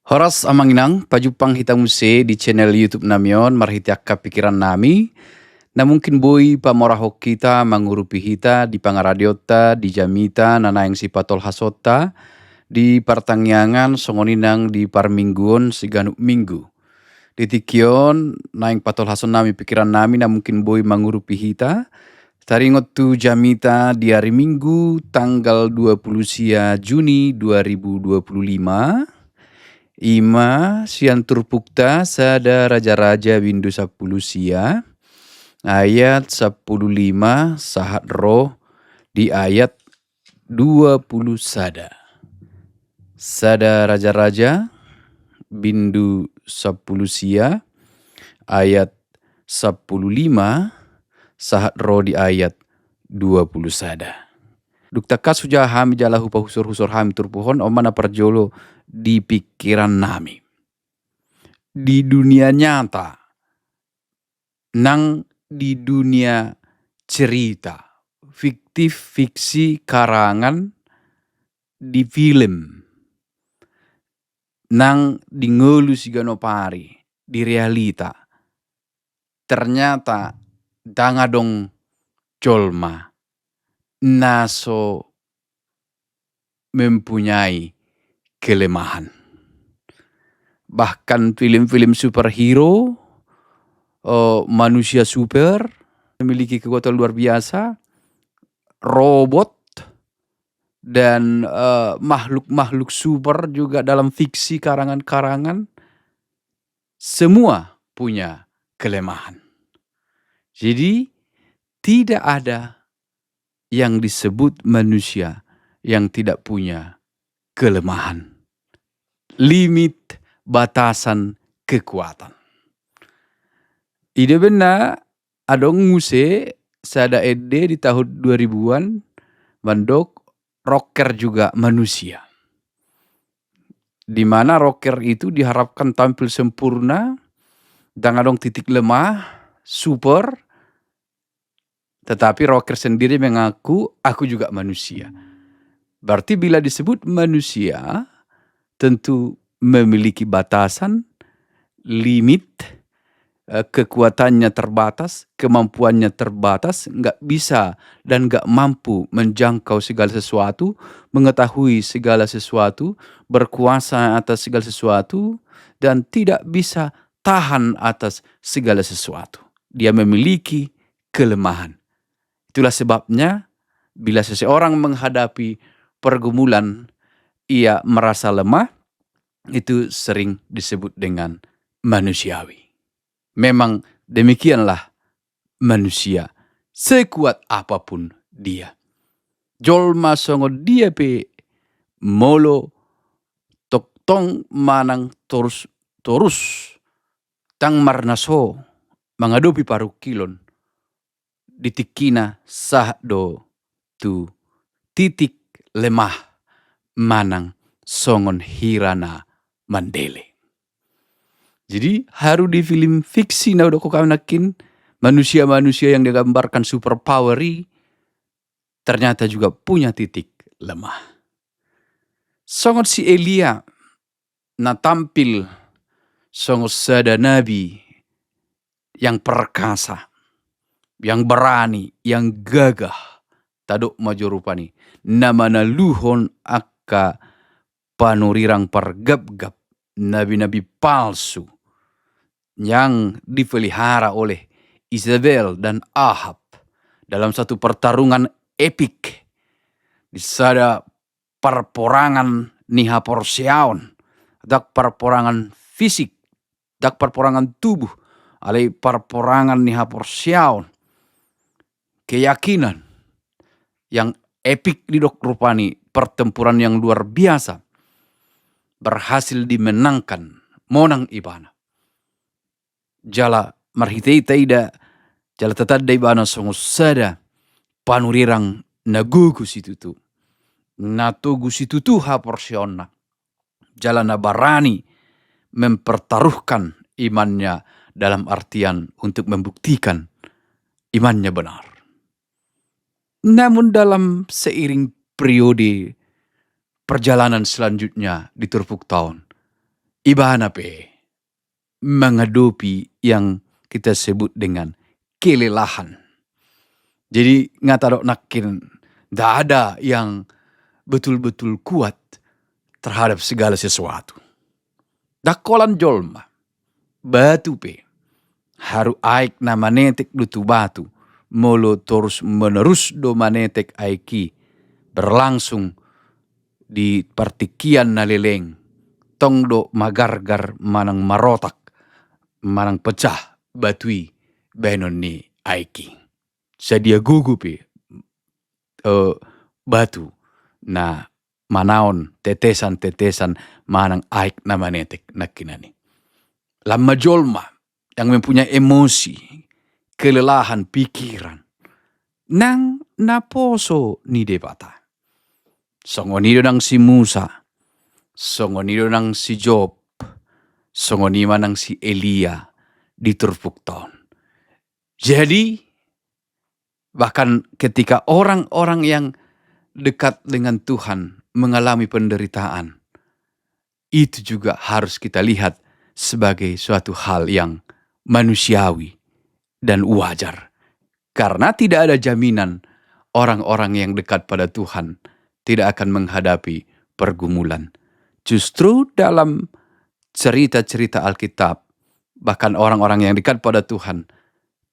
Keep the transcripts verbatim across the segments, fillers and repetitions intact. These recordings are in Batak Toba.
Horas amang inang, pajumpang hita muse di channel YouTube nami on marhite angka pikiran nami. Na mungkin boi pamorahon hita, mangurupi hita di pangaradeonta, di jamita na naeng sipatolhasonta di partangiangan songon i nang di parmingguon siganup minggu. Di tingki on naeng patolhason nami pikiran nami na mungkin boi mangurupi hita. Taringot tu jamita di ari Minggu tanggal dua puluh sia Juni dua ribu dua puluh lima. Ima sian turpukta Sada Raja-raja bindu sampulu sia ayat sampulu lima sahat ro di ayat dua puluh sada. Sada Raja-raja bindu sampulu sia ayat sampulu lima sahat ro di ayat dua puluh sada. Dung tangkas hujaha hami jala hupahusor-husor hami turpuk on, on ma na parjolo di pikiran nami. Di dunia nyata, nang di dunia cerita, fiktif, fiksi, karangan, di film, nang di ngolu siganup ari, di realita, ternyata ndang adong jolma na so mempunyai kelemahan. Bahkan film-film superhero, eh, manusia super, memiliki kekuatan luar biasa, robot, dan, eh, makhluk-makhluk super juga dalam fiksi karangan-karangan, semua punya kelemahan. Jadi, tidak ada yang disebut manusia yang tidak punya kelemahan. Limit, batasan, kekuatan. Ido umbahen na adong muse sada ende di tahun dua ribuan mandok rocker juga manusia. Di mana rocker itu diharapkan tampil sempurna, ndang adong titik lemah, super, tetapi rocker sendiri mengaku, "Aku juga manusia." Berarti bila disebut manusia, tentu memiliki batasan, limit, eh, kekuatannya terbatas, kemampuannya terbatas, nggak bisa dan nggak mampu menjangkau segala sesuatu, mengetahui segala sesuatu, berkuasa atas segala sesuatu, dan tidak bisa tahan atas segala sesuatu. Dia memiliki kelemahan. Itulah sebabnya, bila seseorang menghadapi pergumulan, ia merasa lemah, itu sering disebut dengan manusiawi. Memang demikianlah manusia, sekuat apapun dia. Jolma songon dia pe, molo tongtong manang torus-torus ndang marnaso mangadopi parungkilon, di tingkina sahat do tu titik lemah manang songon hira na mandele. Jadi, haru di film fiksi na hudok hami nangkin, manusia-manusia yang digambarkan super power i ternyata juga punya titik lemah. Songon si Elia na tampil songon sada nabi yang perkasa, yang berani, yang gagah, tadok ma jo rupani, na manaluhon angka panurirang pargapgap, nabi-nabi palsu yang dipelihara oleh Isabel dan Ahab dalam satu pertarungan epik di sada parporangan ni haporseaon, ndang parporangan fisik, ndang parporangan tubuh, alai parporangan ni haporseaon, keyakinan yang epik didok rupani, pertempuran yang luar biasa, berhasil dimenangkan, monang ibana. Jala marhite i taida, jala tatanda ibana songon sada panurirang na gogo situtu, na togu situtu haporseaonna, jala na barani mempertaruhkan imannya, dalam artian untuk membuktikan imannya benar. Namun dalam seiring periode perjalanan selanjutnya di turpukta on, ibana pe mengadopi yang kita sebut dengan kelelahan. Jadi nga tadok nangkin, tidak ada yang betul-betul kuat terhadap segala sesuatu. Dang holan jolma, batu pe, haru aek na manetek do tu batu, molo torus menerus do manetek aek i, berlangsung di partingkian na leleng, tong do magargar manang marotak, manang pecah batu i baenon ni aek i. Sadia gogo pe, eh, batu na manaon tetesan-tetesan manang aek na manetek nangkinan i. Lam ma jolma yang mempunyai emosi, kelelahan pikiran, nang naposo ni Debata. Songon i do nang si Musa, songon i do nang si Job, songon i ma nang si Elia di turpukta on. Jadi, bahkan ketika orang-orang yang dekat dengan Tuhan mengalami penderitaan, itu juga harus kita lihat sebagai suatu hal yang manusiawi dan wajar. Karena tidak ada jaminan orang-orang yang dekat pada Tuhan tidak akan menghadapi pergumulan. Justru dalam cerita-cerita Alkitab, bahkan orang-orang yang dekat pada Tuhan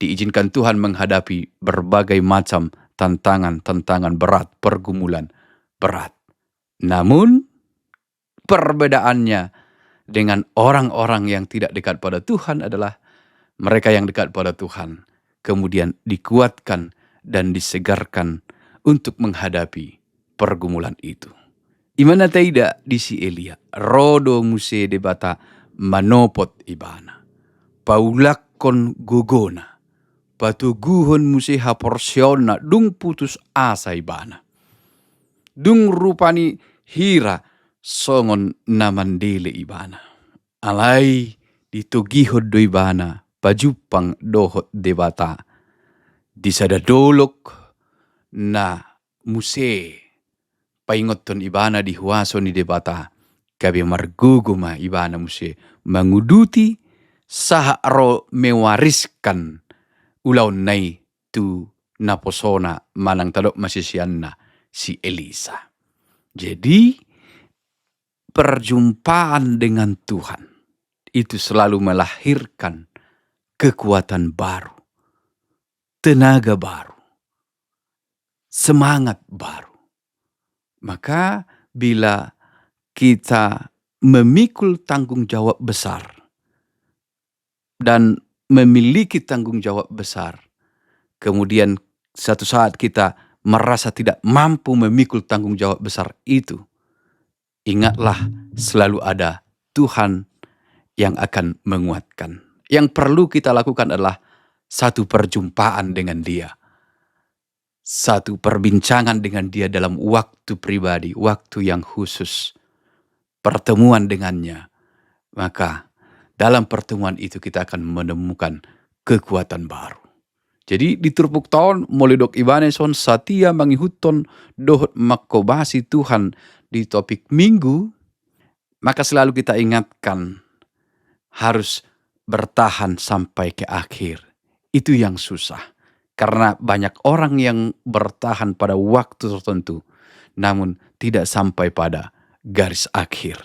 diizinkan Tuhan menghadapi berbagai macam tantangan-tantangan berat, pergumulan berat. Namun, perbedaannya dengan orang-orang yang tidak dekat pada Tuhan adalah mereka yang dekat pada Tuhan kemudian dikuatkan dan disegarkan untuk menghadapi pergumulan itu. Ima na taida di si Elia, ro do muse Debata manopot ibana, paulakkon gogona, patoguhon muse haporseaonna, dung putus asa ibana. Dung rupani hira songon na mandele ibana. Alai ditogihon do ibana pajumpang dohot Debata di sada dolok na muse paingothon ibana di huaso ni Debata, gabe margogo ma ibana muse manguduti sahat ro mewariskan ulaonna i tu naposona manang tadok ma siseanna si Elisa. Jadi, perjumpaan dengan Tuhan itu selalu melahirkan kekuatan baru, tenaga baru, semangat baru. Maka bila kita memikul tanggung jawab besar dan memiliki tanggung jawab besar, kemudian satu saat kita merasa tidak mampu memikul tanggung jawab besar itu, ingatlah, selalu ada Tuhan yang akan menguatkan. Yang perlu kita lakukan adalah satu perjumpaan dengan Dia, satu perbincangan dengan Dia dalam waktu pribadi, waktu yang khusus, pertemuan dengannya. Maka dalam pertemuan itu kita akan menemukan kekuatan baru. Jadi di turpukta on, molo didok ibana dison satia mangihuthon dohot manghobasi Tuhan di topik Minggu, maka selalu kita ingatkan harus bertahan sampai ke akhir. Itu yang susah. Karena banyak orang yang bertahan pada waktu tertentu, namun tidak sampai pada garis akhir.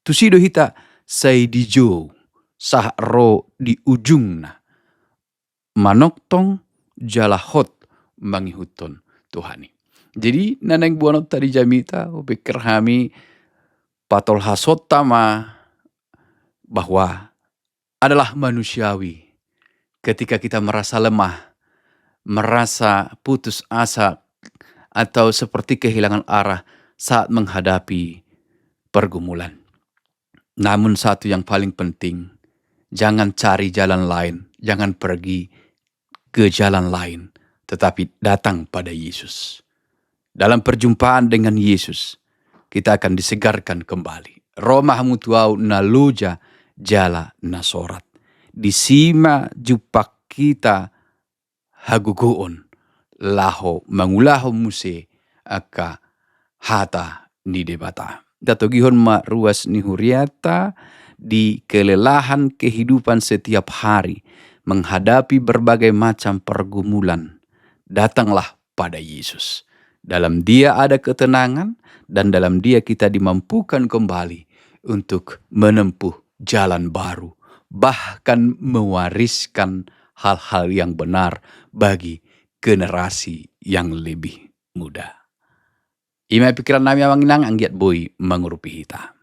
Tusi do hita sai dijou, sahat ro di ujungna, manongtong jala hot mangihuthon Tuhan i. Jadi, na naeng boanonta di jamita, hupikir hami patolhasonta ma bahwa adalah manusiawi ketika kita merasa lemah, merasa putus asa, atau seperti kehilangan arah saat menghadapi pergumulan. Namun satu yang paling penting, jangan cari jalan lain, jangan pergi ke jalan lain, tetapi datang pada Yesus. Dalam perjumpaan dengan Yesus, kita akan disegarkan kembali. Ro ma hamu tu Ahu na loja jala na sorat. Disi ma jumpang hita hagogoon laho mangulahon muse angka hata ni Debata. Tatogihon ma ruas ni hurianta di kelelahan kehidupan setiap hari, menghadapi berbagai macam pergumulan, datanglah pada Yesus. Dalam Dia ada ketenangan, dan dalam Dia kita dimampukan kembali untuk menempuh jalan baru, bahkan mewariskan hal-hal yang benar bagi generasi yang lebih muda. I ma pikiran nami, amang inang, anggiat boi mangurupi hita.